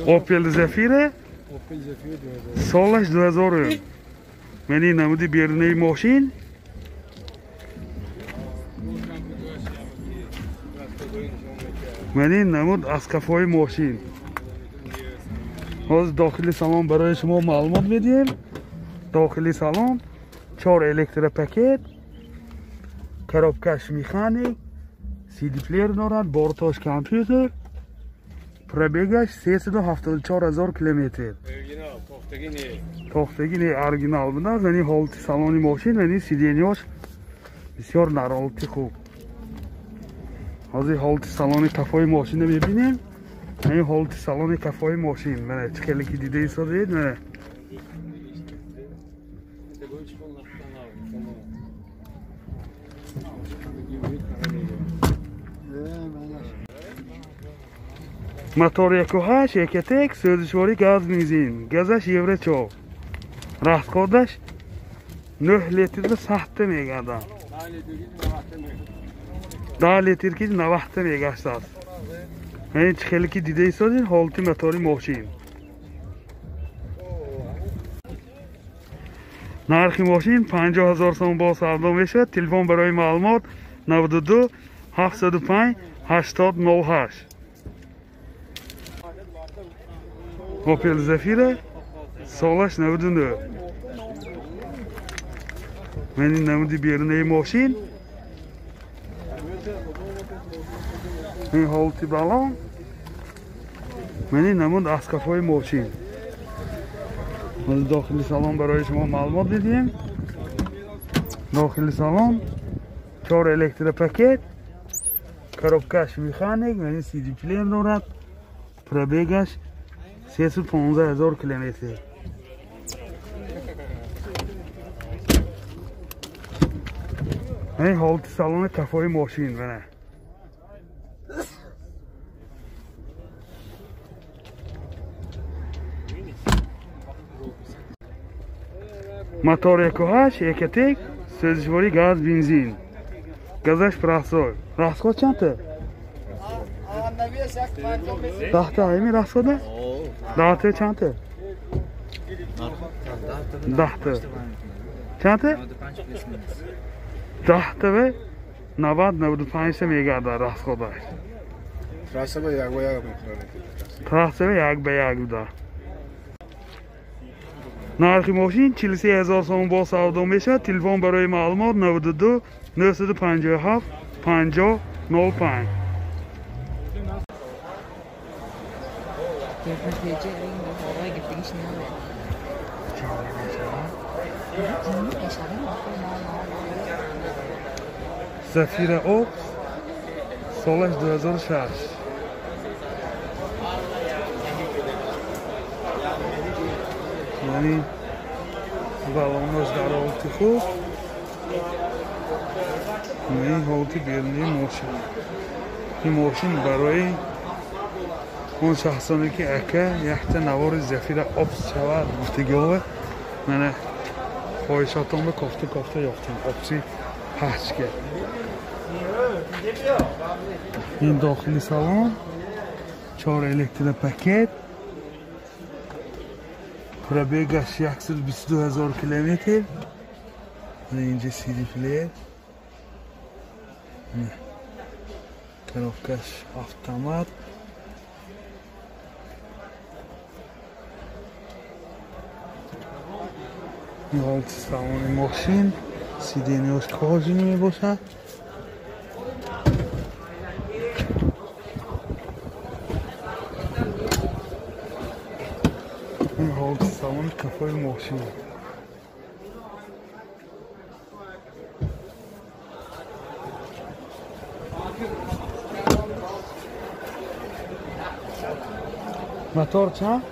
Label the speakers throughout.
Speaker 1: Opel Zafira солаш 2000. Мани намуди берунаи мошин. Мани намуд аз қафои мошин. Ҳозир дохили салон барои шумо маълумот медиҳем. Дохили салон 4 электропакет, коробкаш механик, CD плеер дорад, бортош компютер, пробегаш 374 000 километр.
Speaker 2: Оригинал, тохтагӣ не.
Speaker 1: Тохтагӣ не, оригинал будааст. Яъне ҳолати салони мошин, яъне сиденьяш бисёр дар ҳолати хуб. Ҳозир ҳолати салони қафои мошинро мебинем. Яъне ҳолати салони қафои мошин. Мана чӣ хеле ки дида истодед, мана. Мотор 1.8 Ecotec, сӯзишворӣ газ бензин, газаш евро 4. Расходаш 9 литр сахта мегардад. 10 литр ки 90 мегаштааст. Яъне чӣ хеле ки дида истодед ҳолати мотори мошин. Нархи мошин 50 000 сом бо савдо мешавад. Телефон барои маълумот 92 705 80 08. Opel Zafira солаш 99. Мани намуди берунаи мошин. Ин ҳолати балон. Мани намуд аз қафои мошин. Дохили салон барои шумо маълумот медиҳем. Дохили салон 4 электропакет, коробкаш механик, мани CD плеер дорад, пробегаш 315 000 километр. Ин ҳолати салони қафои мошин. Мана мотор 1.8 Ecotec, сӯзишворӣ газ бензин, газаш простой. Расход чандта? Даҳта. Ҳамин расхода? Даҳта чандта? Даҳта. Чандта? Даҳта ва 90-95 мегардад расходаш.
Speaker 2: Трасса ба як ба як мекунад.
Speaker 1: Трасса ба як ба як буда. Нархи мошин 43 000 сом бо савдо мешавад. Телефон барои маълумот 92 957 50 05. Zafira Ops солаш 2006. Яъне балонош дар ҳолати хуб. Ин ҳолати берунии мошин. Ин мошин барои он шахсоне ки ака якта навори Зафира Опс шавад гуфтагиҳо, мана хоҳишотонро кофта кофта ёфтем. Опси пачка. Ин дохили салон 4 электропакет, пробегаш 122 000 километр. Инҷа CD плеер, коробкаш автомат. Ин ҳолати салони мошин, сиденьяш кожаный мебошад. Ин ҳолати салони қафои мошин. Мотор чанд?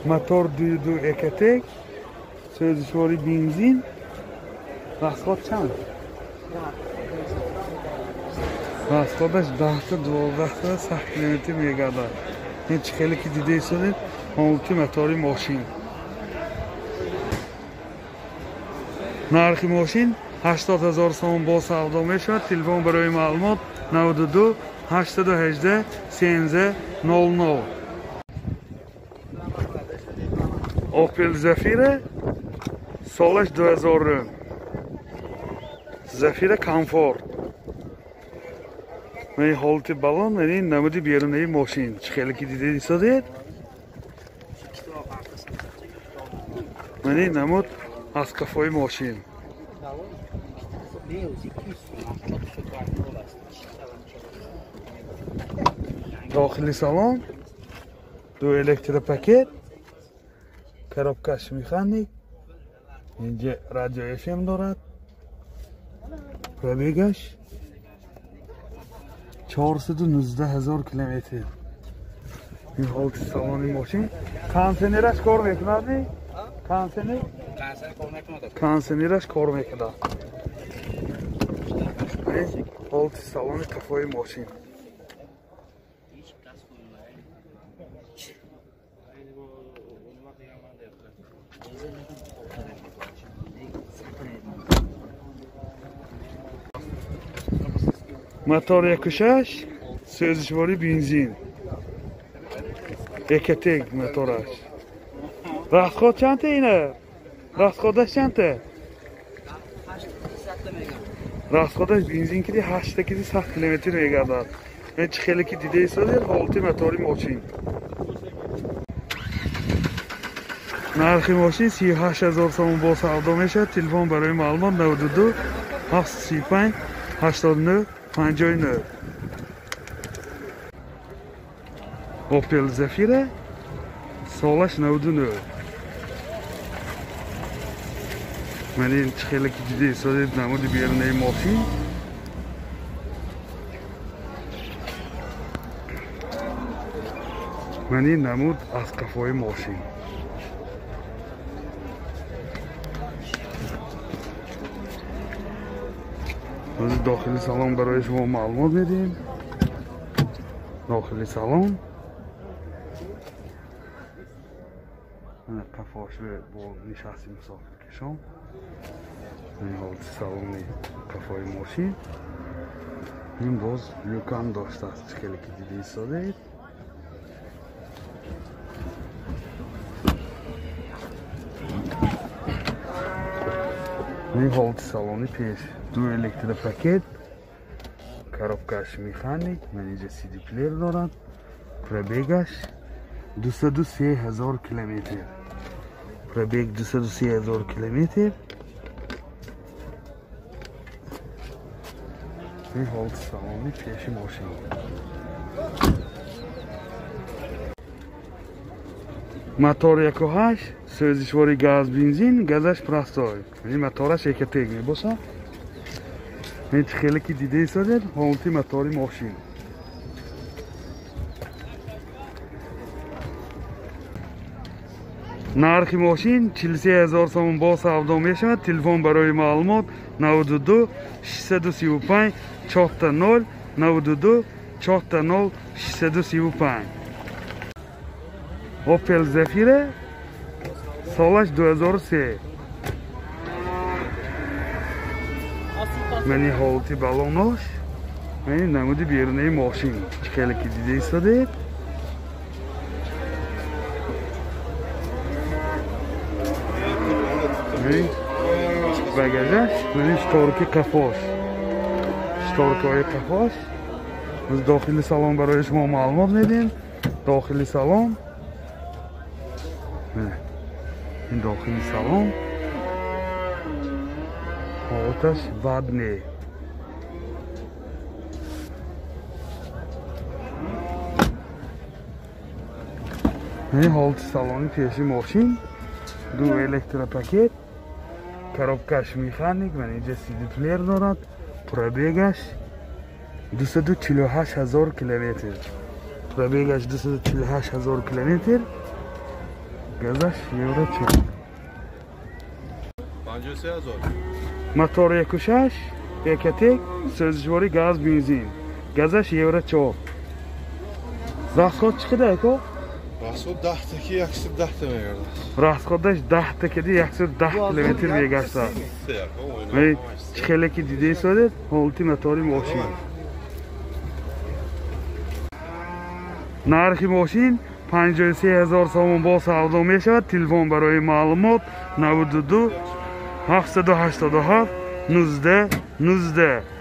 Speaker 1: Мотор 2.2 Ecotec, сӯзишворӣ бензин. Расход чанд? Расходаш 10-12 сахт километр мегардад. Ин чӣ хеле ки дида истодед ҳолати мотори мошин. Нархи мошин 80 000 сом бо савдо мешавад. Телефон барои маълумот 92 818 13 00. Opel Zafira солаш 2000. Zafira комфорт. Ман ҳолати балон, ин намуди берунаи мошин. Чӣ хеле ки дидед истодед? Ман ин намуд аз қафои мошин. Дохили салон ду электропакет, коробкаш механик, инҷа радио FM дорад. Пробегаш 419,000 километр. Ин ҳолати салони мошин. Кондиционераш кор мекунад? Кондиционер? Кондиционераш кор мекунад. Ҳолати салони қафои мошин. Мотор 1.6, сӯзишворӣ бензин. Экотек мотораш. Расход чандта ина? Расходаш чандта? Расходаш бензин киди 8 киди 100 километр мегардад. Мен чӣ хеле ки дида истодед, ҳолати мотори мошин. Нархи мошин 38,000 сомон бо савдо мешавад. Телефон барои маълумот 92 735 89 59. Opel Zafira солаш 99. Ман ин чӣ хеле ки дида истодед, намуди берунаи мошин. Ман ин намуд аз қафои мошин. Ҳозир дохили салон барои шумо маълумот медиҳем. Дохили салон қафош бо нишасти мусофиркашон. Ин ҳолати салони қафои мошин. Ин боз люкам доштааст, чӣ хеле ки дида истодед. Ин ҳолати салони пеш. Ду электропакет, коробкаш механик, ман инҷа CD плеер дорад. Пробегаш 203,000 километр. Пробег 203,000 километр. Ин ҳолати салони пеши мошин. Мотор 1.8, сӯзишвори газ бензин, газаш простой. Ин мотораш экотек мебошад. Ин чӣ хеле ки дида истодед, ҳолати мотори мошин. Нархи мошин 43,000 сомон бо савдо мешавад. Телефон барои маълумот 92 635 4 0 92 4 0 635. Opel Zafira солаш 2003. Мани ҳолати балонош, мани намуди берунаи мошин. Чӣ хеле ки дида истодед. Багажаш, мани шторки қафош. Шторкаҳои қафош. Аз дохили салон барои шумо маълумот медиҳем. Дохили салон. Ин дохили салон. Ҳолаташ бад не. Ин ҳолати салони пеши мошин. Ду электропакет, коробкаш механик, ман инҷа CD плеер дорад. Пробегаш 248,000 километр. Пробегаш 248,000 километр. Газаш евро 4.
Speaker 2: 53,000.
Speaker 1: Мотор 1.6, экотек, сӯзишворӣ газ бензин. Газаш евро 4. Расход чӣ қадар ако?
Speaker 2: Расход 10 таки 110 та мегардад.
Speaker 1: Расходаш 10 та киди 110 километр мегаштад. Чӣ хеле ки дида истодед, ҳолати мотори мошин. Нархи мошин 53 000 сомон бо савдо мешавад. Телефон барои маълумот 92 787 19 19.